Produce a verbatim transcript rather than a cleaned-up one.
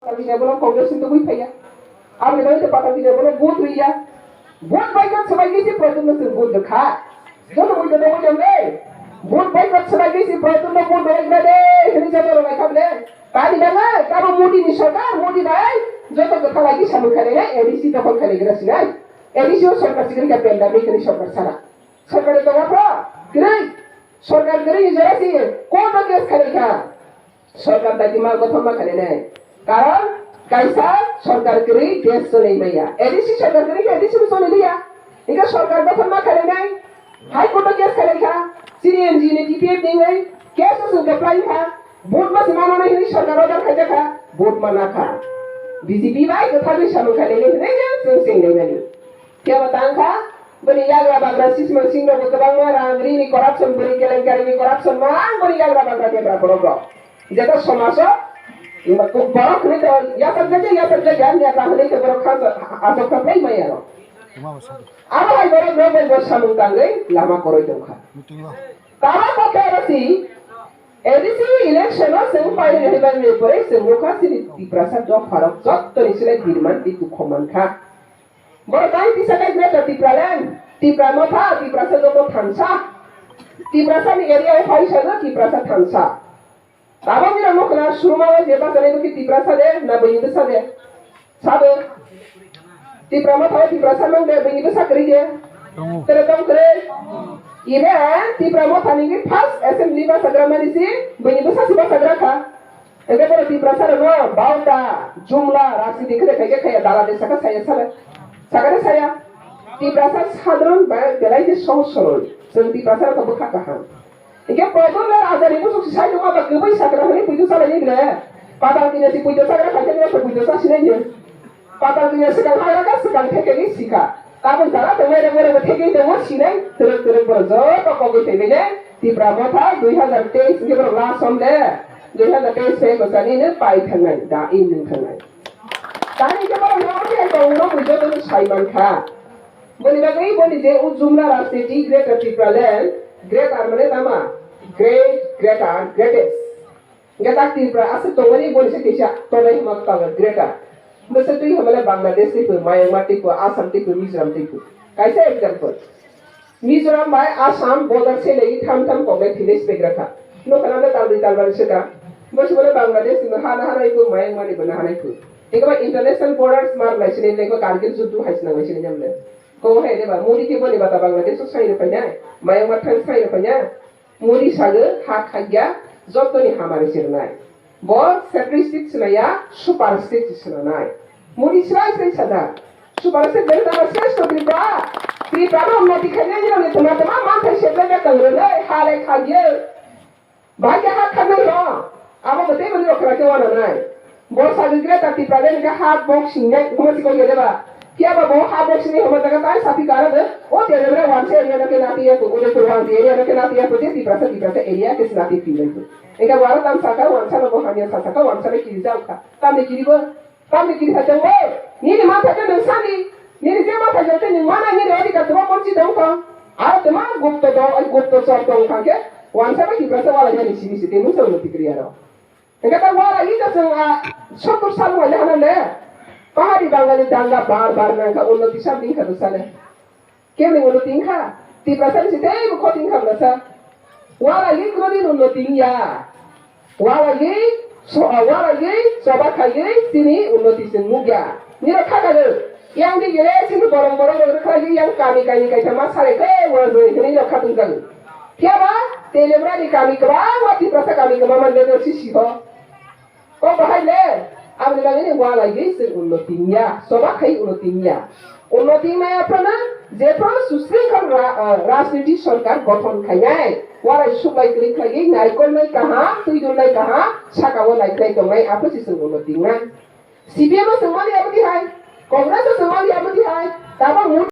Patal Kinya bono Congress ni tubui phaiya. Aboni bagwi tei Patal Kinya bono vote rwya. Vote bai kok swbai khe se Pradyumno chwng vote rwkha. Joto buino tongwi tong de. Vote bai kok swbai khe se Pradyumno vote rwkha de. Hwnwi joto rwlai kha bole. Tani bagwi tamo Modi ni sorkar, Modi bai joto kwtha lai khe samung khainai, A D C dokhol khainai gra sinai. A D C o sorkar sikri kha pandemic ni sorkar sara. Sorkar ni tongma pho kwrwi. Sorkar kwrwi ni jora si court o case khainai kha. Sorkar dagi ma gothon ma khainai nai. Karon kaisa sorkar kwrwi desh choli maya. A D C sorkar kwrwi khe A D C bo choli liya. Hingke sorkar gothon ma khainai nai. High Court o case khainai kha. Chini N G O ni T P F ni wngwi case o chwng kwplai kha. Vote ma se mano nai hinwi sorkar order khaijak kha. Vote ma na kha. B J P bai kwthagwi samung khainai nai hinwi chwng chwng nai mani. Kebo tang kha, bini yagra bagra sismang sing rok kwbangma rang rini corruption, bini kelenkari ni corruption mang bini yagra bagra debra borok rok. Jeta somajo borok hwnwi to yasak jaja, yasak jaja, neta hwnwi to borok kha asok kha pai maya rok. Abo hai borok rok bai bo samung tangwi lama koroi tong kha. Tara kokhe aro si A D C election o chwng pai rwhai bai pore chwng nukha chini Tiprasa dopha rok jottoni silai birman tei tukhok man kha. Borok tai tisa khe Greater Tipraland, Tipra Motha, Tiprasa joto thansa. Tiprasa ni area o phai sano Tiprasa thansa. Tabok ni rang nukha na suruma o je bachani nukhi Tiprasa de na bini bwsa de. Sabo. Tipra Motha o Tiprasa mang de bini bwsa kwrwi de. Tongo. Tere tong kwrwi. Ibe Tipra Motha ni first assembly bachagra mani si bini bwsa si bachagra kha. Eke pore Tiprasa rokno bauta, jumla, rajniti khe khaikhe khaiya, dala de saka saya sale. Saka de saya. Tiprasa sadharon ba belai khe sohoj sorol. Chwng Tiprasa rokno bwkha kaham. Eke problem le raja ni busuk si sai tongma ba kwbui sakra hwnwi puitu salai ni bile. Patal kinya si puitu sakra khaikhe ni puitu sa sinai ni. Patal kinya swkang hagra kha swkang theke ni sika. Tabuk jara tongnai rok borok bo theke tongo sinai twrwk twrwk borok joto kogwi thaibai nai. Tipra Motha dui hazar teis hwnkhe borok last som de. Dui hazar teis phai bwsani no pai thangnai da in nung thangnai. Tani khe borok no khe kong no bui joto no sai man kha. Boni bagwi boni je o jumla rajniti Greater Tipraland, Greater mane tama, Great, Greater, Greatest. Hingke tak Tripura aswk tongmani boni se kisa tongnai hwnma tamo greater. Bwswk twi hwnmale Bangladesh twipo, Myanmar twipo, Assam twipo, Mizoram twipo. Kaisa example. Mizoram bai Assam border se legi tham tham koknai thwinai se begra kha. Nokha nang talbi talbani se ka. Bwswk male Bangladesh ni hana hana ipo, Myanmar ni bo hana ipo. Hingke ba international borders mar lai sini lego Kargil juddu hai sinang lai sini nyamle. Ko hai de ba Modi ke boni bata Bangladesh o sai rw paina, Myanmar thang sai rw paina. Modi sago ha khakya jotoni hamari se rwnai. Bo separate state se naiya, super state se nanai. Modi srai srai sajak. Super state bere tama sresh to Tripura. Tripura no unnoti khainai ni roni tuma tuma manthai se bere tang rwnai, ha le khakya. Bahai khe ha khaknai rw. Abo bo tei mani rok khwra khe wana nai. Bo sagwi Greater Tipraland hwnkhe ha boxing nai, hwnma se kok ya de ba? Phiya ba bo ha boxing nai hwnma jaga tai sapi kara de, o Telegram wansa area no khe nati ya ko, Udaipur wansa area no khe nati ya ko, je Tiprasa, Tiprasa area khe se nati phi lai ko. Engkha wara tam saka wansa no bo hamya sa saka wansa no kiri jao kha. Tamni kiri bo, tamni kiri sa tong bo. Nini ma thai nwng sani, nini je ma thai tong tei nwng mana nini odhikar tong bo monchi tong kha. Aro tma gupto do, ai gupto sor tong kha khe, wansa no Tiprasa wala yani simi si tei mungsa no tikri aro. Hingke ta wara ita chwng a sottor sal wai le hana le. Pahari Bangali danga bar bar nang kha unnoti sal ding kha bwsa le. Kemni unnoti wng kha? Tiprasa ni se tei bo khoti wng kha bwsa. Wara yi kuno din unnoti wng ya. Wara yi so, wara yi choba khaiwi chini unnoti se nukya. Niro kha kha le. Yang di gele chini borong borong rok kha yang kami kami kaisa ma sare khe wara joi hini rok kha tong jago. Phiya ba Telegrani kami kwbangma Tiprasa kami kwbangma leader si si kho. Kok bahai le, aboni bagwi ni wala gwi chwng unnoti wngya, choba khai unnoti wngya. Unnoti wngnai aphano jephru susrikhol ra-, ah, rajniti sorkar gothon khainai, walai suklai kwrwi khlaiwi naikolnai kaham, twidulnai kaham, sakao naikhlai tongnai, aphusi chwng unnoti wngnai. C P M o chwng mani abo tihai, Congress o chwng mani abo tihai, tabok